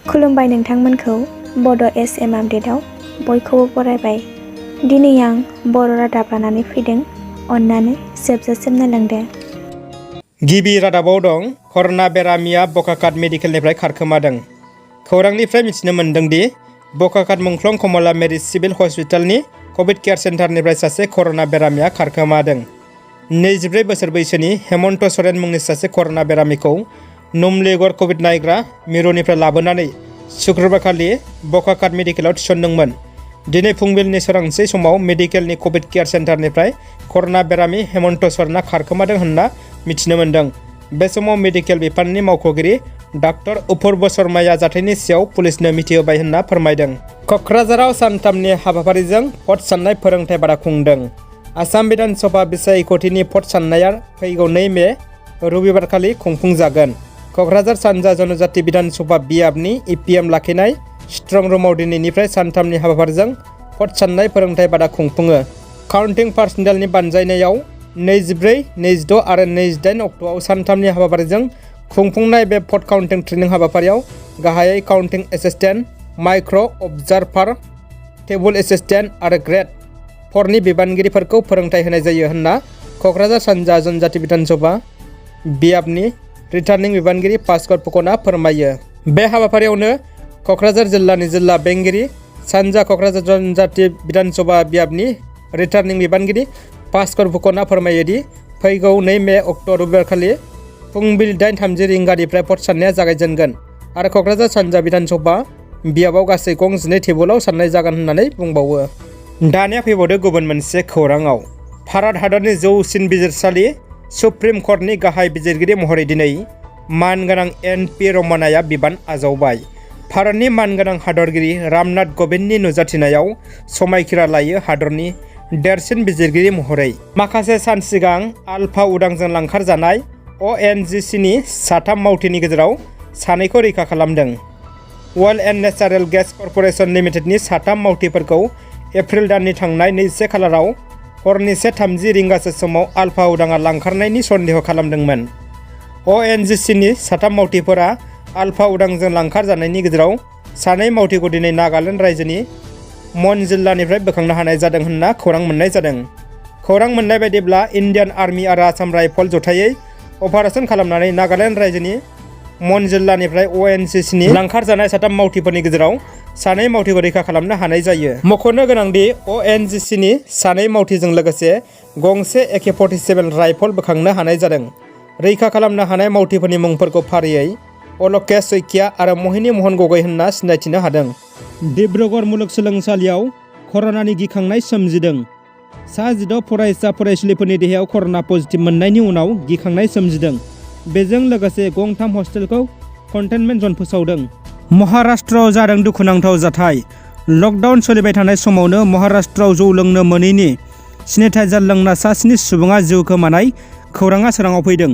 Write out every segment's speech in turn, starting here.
खुलुमबाय नोंथांमोनखौ बड' एसएम आपडेटआव बयखौबो बरायबाय। दिनै आं बर' रादाब लानानै फैदों, अन्नानै जोबजासिम नायलांदो। गिबि रादाबाव दं कर'ना बेरामिया बकाखात मेडिकेलनिफ्राय खारखोमादों। खौरांनिफ्राय मिथिनो मोन्दों दि बकाखात मुंख्लं कमला मेरिज सिभिल हस्पिटालनि कभिड केयार सेन्टारनिफ्राय सासे कर'ना बेरामिया खारखोमादों। 24 बोसोर बैसोनि हेमन्त सरेन मुंनि सासे कर'ना बेरामिखौ नुमलीगड़ कभिड नायग्रा मिरुनिफ्राय लाबोनानै शुक्रबारखालि बकाखात मेडिकेलाव थिसनदोंमोन। दिनै फुंबिलिनि सोरांसै समाव मेडिकेलनि कभिड केयार सेन्टारनिफ्राय कर'ना बेरामि हेमन्त सरेनआ खारखोमादों होनना मिथिनो मोन्दों। बे समाव मेडिकेल बिफाननि मावख'गिरि डाक्टर अपुर्ब शर्माया जाथायनि सायाव पुलिसनो मिथिहोबाय होनना फोरमायदों। क'क्राझाराव सानथामनि हाबाफारिजों भट साननाय फोरोंथाय बादा खुंदों। आसाम बिधान सभा बिसायख'थिनि भट साननाया फैगौ 2 मे रबिबारखालि खुंफुंजागोन। क'क्राझार सानजा जनजाति बिधान सभा बियाबनि इपिएम लाखिनाय स्ट्रं रुमाव दिनैनिफ्राय सानथामनि हाबाफारिजों भट साननाय फोरोंथाय बादा खुंफुङो। काउन्टिं पार्सनेलनि बानजायनायाव 24, 26 आरो 28 अक्ट'आव सानथामनि हाबाफारिजों खुंफुंनाय बे भट काउन्टिं ट्रेनिं हाबाफारियाव गाहायै counting assistant, micro' observer, table assistant आरो ग्रेड 4नि बिबानगिरिफोरखौ फोरोंथाय होनाय जायो होनना क'क्राझार सानजा जनजाति बिधान सभा बियाबनि रिटार्निं बिबानगिरि भास्कर फुकनआ फोरमायो। बे हाबाफारियावनो क'क्राझार जिल्लानि जिल्ला बेंगिरि, सानजा क'क्राझार जनजाति बिधान सभा बियाबनि रिटार्निं बिबानगिरि भास्कर फुकनआ फोरमायो दि फैगौ 2 मे अक्ट' रबिबारखालि फुंबिलि 8:30 रिंगानिफ्राय भट साननाया जागायजेनगोन आरो क'क्राझार सानजा बिधान सभा बियाबाव गासै गं 12 टेबुलाव साननाय जागोन होननानै बुंबावो। दानिया फैबावदो गुबुन मोनसे खौराङाव। भारत हादरनि जौसिन बिजिरसालि सुप्रिम कर्टनि गाहाय बिजिरगिरि महरै दिनै मानगोनां एन.पि. रमनाया बिबान आजावबाय। भारतनि मानगोनां हादरगिरि रामनाथ क'विन्दनि नुजाथिनायाव समायखिरा लायो हादरनि देरसिन बिजिरगिरि महरै। माखासे सान सिगां आलफा उदांजों लांखारजानाय अ.एन.जी.सि.नि 3 मावथिनि गेजेराव 2खौ रैखा खालामदों। Oil and natural gas corporation लिमिटेडनि 3 मावथिफोरखौ एप्रिल दाननि थांनाय 21 खालाराव हरनि 1:30 रिंगासो समाव आलफा उदाङा लांखारनायनि सन्देह खालामदोंमोन। अ.एन.जी.सि.नि 3 मावथिफोरा आलफा उदांजों लांखारजानायनि गेजेराव 2 मावथिखौ दिनै नागालेण्ड रायजोनि मन जिल्लानिफ्राय बोखांनो हानाय जादों होनना खौरां मोननाय जादों। खौरां मोननाय बायदिब्ला इन्डियान आर्मि आरो आसाम राइफल जथायै अपारेसन खालामनानै नागालेण्ड रायजोनि मन जिल्लानिफ्राय अ.एन.जी.सि.नि लांखारजानाय 3 मावथिफोरनि गेजेराव 2 मावथिखौ रैखा खालामनो हानाय जायो। मख'नो गोनांदि अ.एन.जी.सि.नि 2 मावथिजों लोगोसे गंसे AK-47 राइफल बोखांनो हानाय जादों। रैखा खालामनो हानाय मावथिफोरनि मुंफोरखौ फारियै अलकेश सैकिया आरो महिनी महन गगৈ होनना सिनायथिनो हादों। डिब्रुगड़ मुलुगसोलोंसालियाव कर'नानि गिखांनाय सोमजिदों। सा 16 फरायसा फरायसुलिफोरनि देहायाव कर'ना पजिटिभ मोननायनि उनाव गिखांनाय सोमजिदों। बेजों लोगोसे गं 3 हस्टेलखौ कन्टेनमेन्ट जन फोसावदों। महाराष्ट्रआव जादों दुखुनांथाव जाथाय। लकडाउन सोलिबाय थानाय समावनो महाराष्ट्रआव जौ लोंनो मोनैनि सेनिटाइजार लोंना सा 7 सुबुङा जिउ खोमानाय खौराङा सोराङाव फैदों।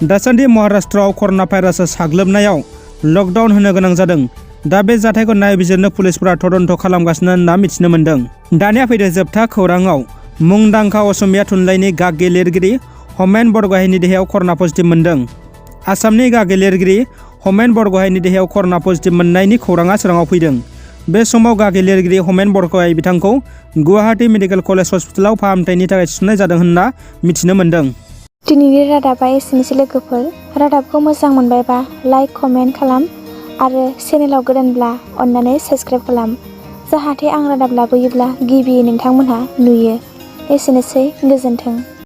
दासान्दि महाराष्ट्रआव कर'ना भाइरासआ साग्लोबनायाव लकडाउन होनो गोनां जादों। दा बे जाथायखौ नायबिजिरनो पुलिसफोरा तदन्त खालामगासिनो होनना मिथिनो मोन्दों। दानिया फैदो जोबथा खौराङाव। मुंदांखा असमिया थुनलाइनि गागि लिरगिरि हमेन बरग'हाइनि देहायाव कर'ना पजिटिभ मोनदों। आसामनि गागि लिरगिरि हमेन बरग'हाइनि देहायाव कर'ना पजिटिभ मोननायनि खौराङा सोराङाव फैदों। बे समाव गागि लिरगिरि हमेन बरग'हाइ बिथांखौ गुवाहाटी मेडिकेल कलेज हस्पिटालाव फाहामथायनि थाखाय थिसननाय जादों होनना मिथिनो मोन्दों। दिनैनि रादाबा एसेनोसै लोगोफोर। रादाबखौ मोजां मोनबायबा लाइक, कमेन्ट खालाम आरो चेनेलाव गोदानब्ला अन्नानै साबस्क्राइब खालाम, जाहाथे आं रादाब लाबोयोब्ला गिबियै नोंथांमोनहा नुयो। एसेनोसै, गोजोन्थों।